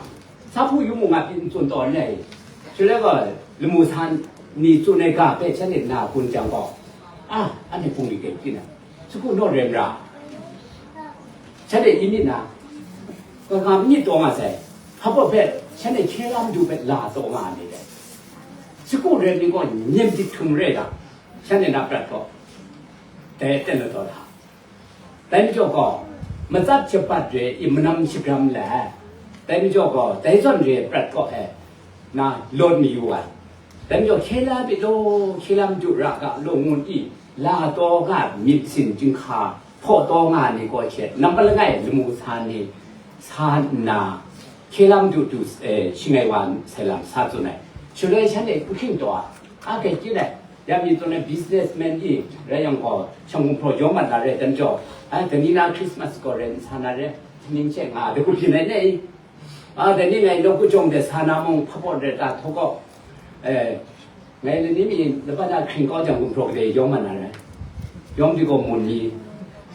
sa hpu yu mu nga pyi n tsun taw n rai, shaloi gaw, lamu sa ni tsun ai ga hpe shanhte na gun jang gaw, a, anhte hpung li grai kyin ai, sagu naw rem ra, shanhte i myit na, kaga myit taw nga sai, hpa baw hpe shanhte hkye la madu hpe la taw nga ai myit dai. Sagu rem ni gaw nyem dik htum re ai ga, shanhte na prat gaw, dai aten ladaw hta. Dai majaw gaw, matsat shabat re i manam shagram le, dai majaw gaw, dai zawn re prat kaw e, na lawt mayu ai. Dai majaw, hkye la bit law, hkye la madu ra ga law ngun i, la taw nga myit sin jinghka hpaw taw nga ni gaw hte, nampat langai lamu sa ni sa nna, hkye la madu du, eh, shangai wa sai lam sa tsun ai. Shaloi shanhte n hkring taw a, a grai kyin ai. Ya mi tsun ai businessman i rai yang gaw, Shanghkung hpraw yawng mat na re, dai majaw, a, dai ni na Christmas gaw rai n sa na re, hting hte nga, dai hku byin ai ne i? A, dai ni ngai nawku jawng de sa na mung, hpa pawt re ta htaw gaw, eh, ngai lani mi laban a hkring kau jang, Shanghkung hpraw gade yawng mat na re. Yawng di gaw mun ni,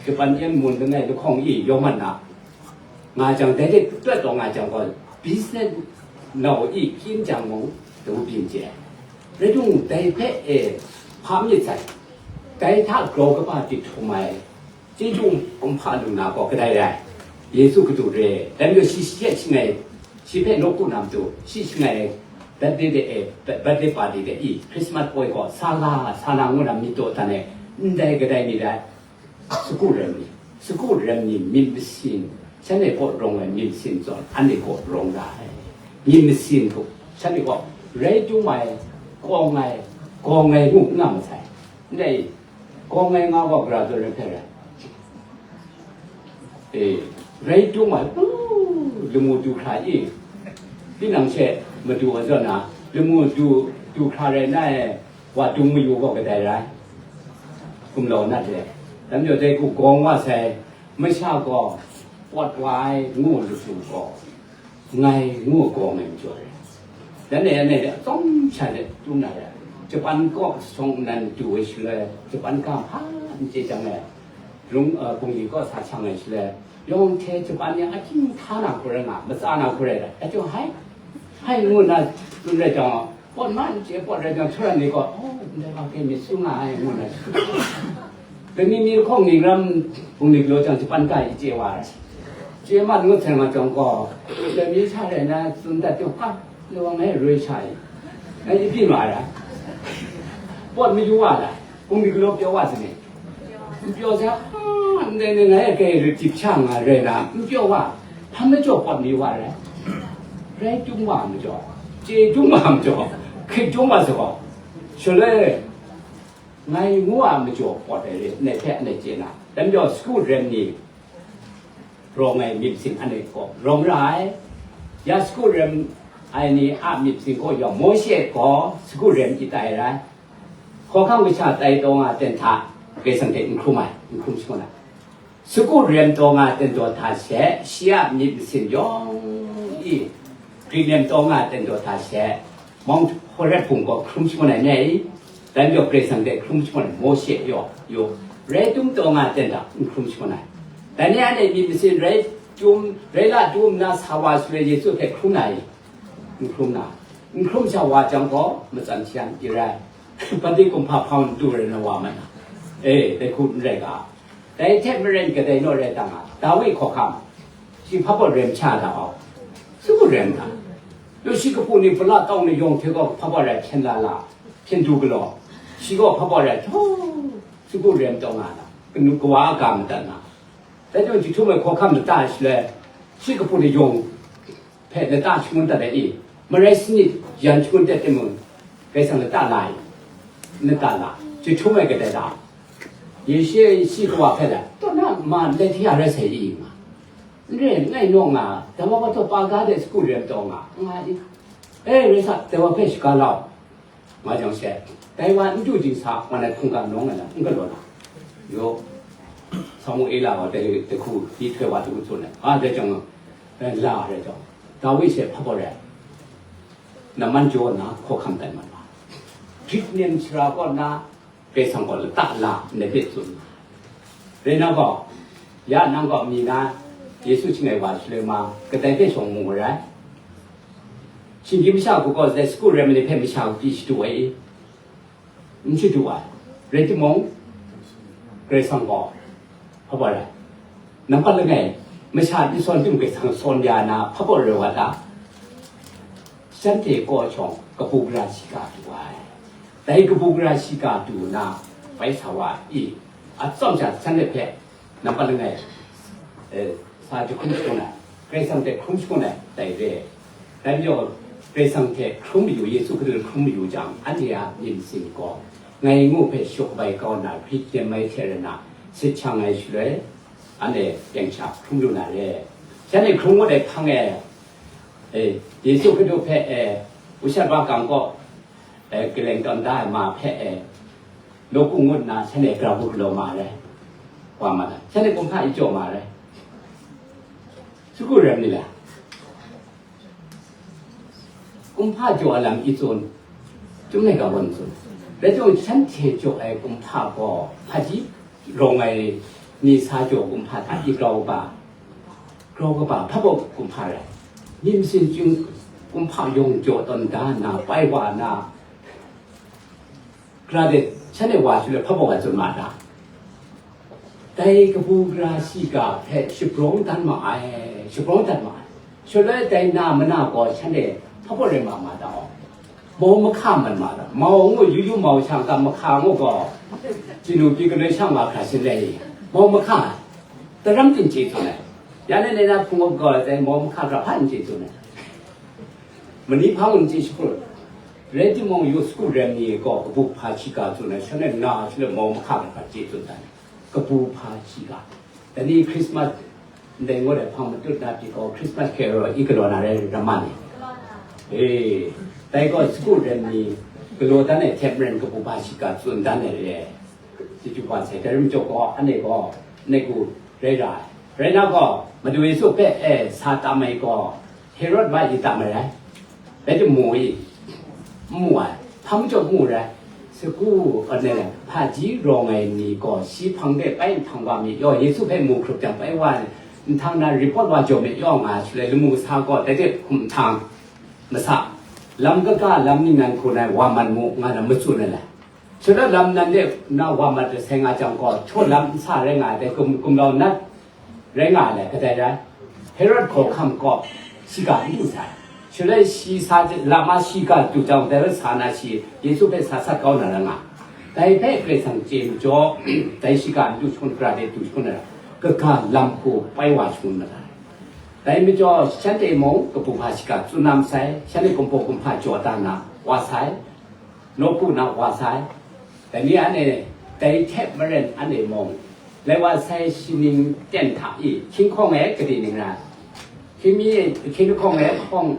Japan yan mun langai lahkawng i yawng mat na. Nga jang, dai de tutawt taw nga jang gaw, business nau i kyin jang mung, dai hku byin chye ai. Rai timung, dai hpe e hpa myit sai, dai hta grau kaba dik htum ai, chyeju kumhpa lu na gaw kadai rai? Yesu Hkristu re, dai majaw shi shi hte shi ngai, shi hpe nawku na matu, shi shi ngai, birthday de e, birthday party de i, Christmas poi gaw sa ga, sa na ngu na myit daw dan e, ndai kadai myit dai. Sagu rem ni, sagu rem ni myit masin, shanhte kaw rawng ai myit masin zawn, anhte kaw rawng ra ai. Myit masin hku, shanhte kaw rai tum ai, kawng ai, kawng ai ngu n nga masai. Ndai, kawng ai nga gaw gara zawn rai hpe rai. E, rai tum ai, u, lamu du hkra i, tinang she madu ai zawn na, lamu du, du hkra rai na e, wa dung mayu gaw kadai rai? Gumlau nat re. Dai majaw dai hku gawng wa sai, masha gaw pawt wa ai ngu latu gaw, ngai ngu gawng ai majaw re. Dan e, anhte de atsawm sha de tum na re. Japan kaw shawng nnan du ai shaloi, Japan ga hpa n chye jang e, lung, uh, bungli kaw sa shang ai shaloi, yawng hte Japan ni ahkying hta na hku rai nga, matsa na hku rai, rai. Ajaw hai, hai ngu nna tsun rai jang, pawt ma n chye pawt rai jang, htaran ni gaw, oh, ndai wa hpe myit su nga ai, ngu nna. Dai mi mi lahkawng ning ram bungli galaw jang, Japan ga i chye wa ai. Chye ma ngut sai ma jang gaw, dai mi sha rai na tsun dat tyawng hkap, lawang e roi sha i, ngai i byin wa ai. Pawt mayu wa ai, bungli galaw pyaw wa sai ni. N pyaw sai, ah, ndai ni ngai a kai rit dip sha nga rai na, n pyaw wa, hpa majaw pawt mi wa rai. Rai tum wa majaw, chye tum wa majaw, hkrit tum wa sa gaw, shaloi ngai ngu a majaw pawt ai re, ngai hpe anhte chye na, dai majaw sagu rem ni rawng ai myit masin anhte gaw rawng ra ai. Ya sagu rem ai ni a myit masin gaw yawng Mawshe gaw sagu rem i tai rai. Hkawhkam kasha tai taw nga ten hta, Karai Kasang hte n hkrum ai, n hkrum shangun ai. Sagu rem taw nga ten taw hta she, shi a myit masin yawng i, Grit nem taw nga ten taw hta she, Mount Horeb hpung gaw hkrum shangun ai ni, dai majaw Karai Kasang hte hkrum shangun ai, Mawshe yaw, yaw, rai tum taw nga ten hta n hkrum shangun ai. Dai ni anhte myit masin rai tum, rai la tum nna sa wa shaloi Yesu hpe hkrum na i? N hkrum na, n hkrum sha wa jang gaw, matsan hti ai n rai. Bade kumhpa hpang n du rai na wa mat na. E, dai hku n rai ga. Dai hte maren kadai naw rai ta nga, Dawi hkawhkam, shi hpa baw rem sha da gaw, su ku rem ta. Lu shi kapu ni pala tau ni yawng hte gaw hpa baw rai hpyen la la, hpyen du galaw, shi gaw hpa baw rai htaw, su ku rem taw nga na, kanu kawa a ga madat na. Dai jang jahtum ai hkawhkam lata shaloi, shi kapu ni yawng hpe lata shangun dat ai i, marai sanit yan shangun dat timung, Karai Kasang lata la i, lata la, jahtum ai kadai da. Yesu shi kawa hpe la, taw na ma lai hti a rai sai i nga. N re, ngai nawng nga, dai wa gaw taw pa ga de sagu rem taw nga, nga i. E, rai sa, dai wa hpe shaga lau. Nga jang she, dai wa n du ding sa, wa nai hkungga nawng ai lam, n galaw na. Yo, Samuela gaw dai, dai hku, myihtoi wa dai hku tsun ai. A, dai jang, dai la rai jang, Dawi she hpa baw rai. Naman jaw nna, hkawhkam tai mat wa. Hprit nem sara kaw nna, Karai Kasang gaw lata la, ndai hpe tsun. Rai na gaw, ya nang gaw mi na, Yesu hting ai wa shaloi ma, kadai hpe shawng mu ai rai? Shinggyim masha hku gaw, dai sagu rem ai ni hpe masha pyi shadu ai i? N shadu ai. Rai timung, Karai Kasang gaw, hpa baw rai. Nampat langai, masha n sawn tim Karai Kasang sawn ya na, hpa baw rai wa ta? Shanhte kaw shawng kabu gara shiga du ai. Dai kabu gara shiga du na, bai sa wa i, atsawm sha shanhte hpe, nampat langai, eh, sa jahkrum shangun ai, Karai Kasang hte hkrum shangun ai, dai re. Dai majaw, Karai Kasang hte hkrum mayu, Yesu Hkristu hte hkrum mayu jang, anhte a myit masin gaw, ngai ngu hpe shawk bai kau nna, hprit nem ai hte rai na, sit shang ai shaloi, anhte teng sha hkrum lu na re. Shanhte hkrum ngut ai hpang e, e, Yesu Hkristu hpe, e, ushat wa kang kaw, e, kaleng tawn da ai ma hpe, e, nawku ngut nna shanhte grau hku galaw ma ai rai. Wa ma ai. Shanhte kumhpa i jaw ma ai rai. Sagu rem ni la? Kumhpa jaw ai lam i tsun, Chyum laika gaw n tsun. Rai timung, shanhte jaw ai kumhpa gaw, hpaji rawng ai ni sa jaw kumhpa hta i grau kaba, grau kaba, hpa baw kumhpa rai? Myit masin chyum kumhpa yawng jaw tawn da nna, pai wa nna, Gara de, shanhte wa shaloi hpa baw ai tsun ma ta? Dai kabu gara shiga hpe shabrawng dan ma ai, shabrawng dan ma ai. Shaloi dai na mana gaw shanhte hpa baw rai ma ma ta? Mau mahka man ma ta? Mau ngu yu yu mau shang ga mahka ngu gaw, chinu pyi galoi shang wa hkra shin rai i? Mau mahka, daram ting chye tsun ai. Ya na na hpung gaw dai mau mahka hkra hpa n chye tsun ai. Mani hpa ngun chye shagun. Rai timung, yu sagu rem ni gaw kabu hpa shiga tsun ai, shanhte na shaloi mau mahka hkra chye tsun dan ai. Kabu hpa shiga. Dai ni Christmas ndai ngut ai hpang matut na pyi gaw, Christmas Carol i galaw na rai, ramma ni? E, dai gaw sagu rem ni galaw dan ai hte maren kabu hpa shiga tsun dan ai re. Chyeju wa sai, dai rai majaw gaw, anhte gaw, anhte ku rai ra ai. Rai na gaw, Madu Yesu hpe, e, sa tam ai gaw, Herod ma yi tam ai rai? Rai timung, n mu ai. Hpa majaw n mu rai? Sagu, anhte, hpaji rawng ai ni gaw, shi hpang de pai nhtang wa mi yaw, Yesu hpe mu hkrup jang pai wa ai, nhtang na report wa jaw mi yaw nga shaloi, lamu kasa gaw, dai hte hkum nhtang, masa, lam kaga, lam ningnan hku nai wa man mu, nga na matsun ai lai. Shaloi lam nan de na wa mat sai nga jang gaw, htaw lam nsa rai nga ai dai gum-, gumlau nat rai nga ai lai, kadai rai? Herod hkawhkam kaw shiga n du sai. Shaloi shi sa lam a shiga du jang, dai rai sa na shi Yesu hpe sa sat kau na rai nga. Dai hpe Karai Kasang chye majaw, dai shiga n du shangun gara de du shangun na ra, kaga lam hku pai wa shangun na ra. Dai majaw, shanhte mung kabu hpa shiga tsun na masai, shanhte kumhpaw kumhpa jaw da na wa sai. Nawku na wa sai. Dai ni anhte, dai hte maren anhte mung, lai wa sai shaning ten hta i, hkying hkawng e gade ning rai? Hkying mi, hkying hkawng e hkawng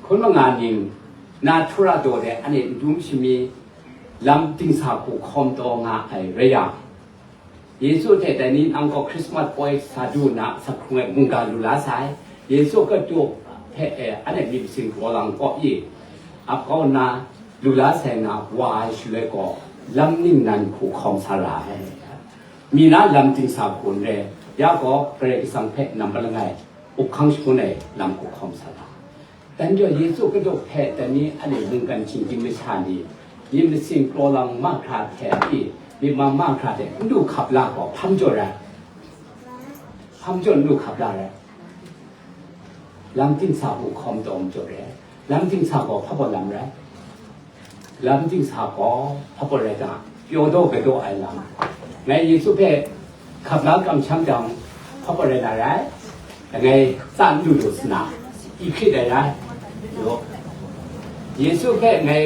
hkun manga ning, na htura daw de anhte n dum shami, lam dingsa hku hkawm taw nga ai rai yang, Yesu hte dai ni nang gaw Hkrismat poi sa du nna, sak hkrung ai mungga lu la sai. Yesu Hkristu hpe, e, anhte myit masin hkaw lang kaw i, ap kau nna, lu la sai nna, wa ai shaloi gaw, lam ningnan hku hkawm sa ra ai. Mi na lam dingsa hku n rai, ya gaw Karai Kasang hpe nampat langai, up hkang shangun ai lam hku hkawm sa ra. Dan jaw Yesu Hkristu hpe dai ni anhte mungkan shinggyim masha ni, myit masin kraw lang mahkra hte a pyi, Myit mang ma hkra de, n lu hkap la gaw, hpa majaw rai. Hpa majaw n lu hkap la rai. Lam ting sa hku hkawm taw majaw rai. Lam ting sa gaw hpa baw lam rai. Lam ting sa gaw hpa baw rai ta, pyaw daw gadaw ai lam. Ngai Yesu hpe hkap la kamsham jang, hpa baw rai na rai. Ngai tsa n lu lu sa na, i hkrit ai rai. Yaw. Yesu hpe ngai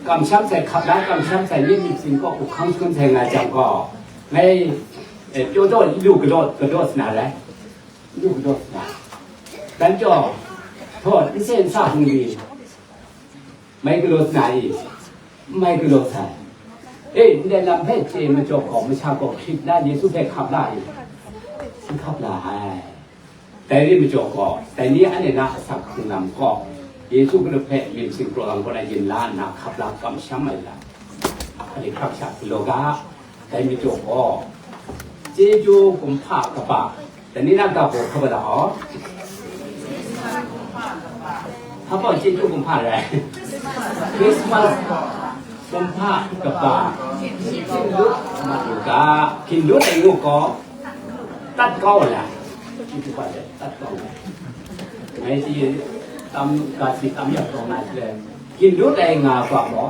kamsham sai, hkap la kamsham sai, myit myit sin kaw, hkang shangun sai nga jang gaw, ngai, eh, pyaw daw lu galaw, galaw sa na rai. Lu galaw sa na. Dan jaw, htaw, nsen nsa hpung li, mai galaw sa na i? N mai galaw sai. E, ndai lam hpe chye majaw gaw, masha gaw hkrit la, Yesu hpe hkap la i? N hkap la ai. Dai rai majaw gaw, dai ni anhte na asak hkrung lam gaw, Yesu Hkristu hpe myit sin kraw lam kaw na yin la nna hkap la kamsham ai lam, hkrai hkrak sha galaw ga. Dai majaw gaw, chyeju kumhpa kaba, dai ni na ga gaw hkap la aw. Hpa gaw chyeju kumhpa rai. Christmas kumhpa kaba, hkying lut mat u ga, hkying lut ai ngu gaw, tat kau ai lam, chyeju kumhpa rai, tat kau ai lam. Ngai si tam, ga si tam yak taw na shaloi, hkying lut ai nga kaba gaw,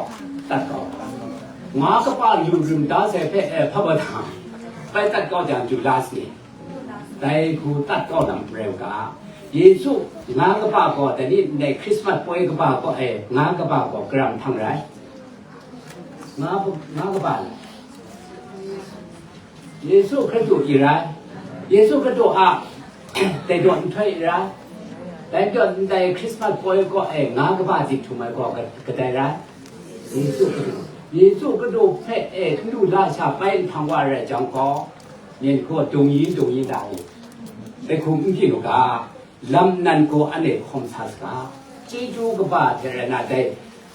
tat kau ai lam. Nga kaba lu rim da sai hpe, eh, hpa baw hta, bai tat kau jang, ju la sai. Dai hku tat kau lam rai u ga. Yesu nga kaba gaw, dai ni ndai Christmas poi kaba gaw, eh, nga kaba gaw, karam hpang rai? Nga, nga kaba lam. Yesu Hkristu i rai. Yesu Hkristu a dai daw nhtoi i rai. Dai daw ndai Christmas poi gaw, eh, nga kaba dik htum ai gaw, ka-, kadai rai? Yesu Hkristu. Yesu Hkristu hpe, eh, n lu la sha bai n hpang wa rai jang gaw, myen hku dung yin dung yin da u. Dai hku n byin u ga, lam nnan gaw anhte hkawm sa saga. Chyeju kaba hte rai na dai,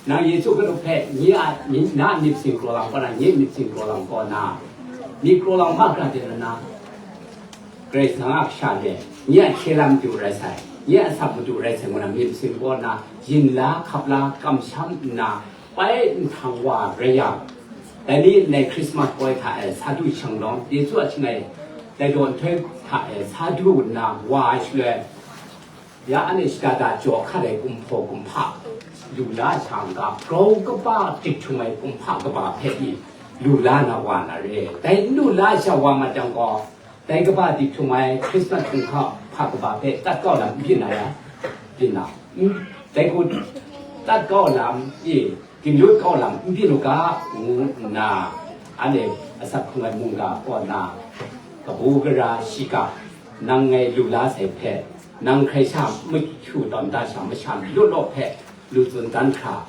nang Yesu Hkristu hpe nye a, nye, na myit sin kraw lam kaw na, nye myit sin kraw lam kaw na, myit kraw lam mahkra de na, Karai Kasang a kasha de, nye a hkye lam madu rai sai, nye a asak madu rai sai, ngu na myit sin kaw na, yin la, hkap la, kamsham nna, bai nhtang wa rai yang, dai ni ndai Christmas poi hta e sa du shanglawng, Yesu a shangai dai daw nhtoi hta e sa du nna wa ai shaloi, ya anhte shada da jaw hkat ai kumhpaw kumhpa, lu la sha n ga, grau kaba dik htum ai kumhpa kaba hpe i lu la na wa na re. Dai n lu la sha wa ma jang gaw, dai kaba dik htum ai Christmas hkungga hpa kaba hpe tat kau lam n byin na ya? Byin na. N, dai hku tat kau lam i, ginlut kau lam n byin u ga, ngu nna, anhte asak hkrung ai mungga kaw na, kabu gara shiga, nang ngai lu la sai hpe, nang hkrai sha mahtu tawn da sha masha lut law hpe lu tsun dan hkra,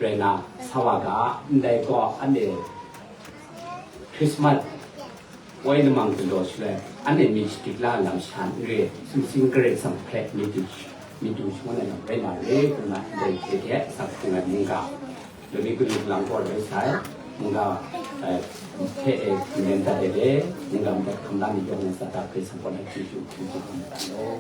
rai na, sa wa ga, ndai gaw anhte Christmas poi lamang galaw shaloi, anhte myit shadik la lam sha n re, sumsing Karai Kasang hpe myit du, myit du shangun ai lam rai na re, ngu na ndai hte hte asak hkrung ai mungga, lami kanu lang gaw rai sai, mungga, eh, hpe e, n-, n-, dat e le, mungga madat hkam la myit yawng na sa ta Karai Kasang kaw na chyeju hkyu chyeju hkam dat law.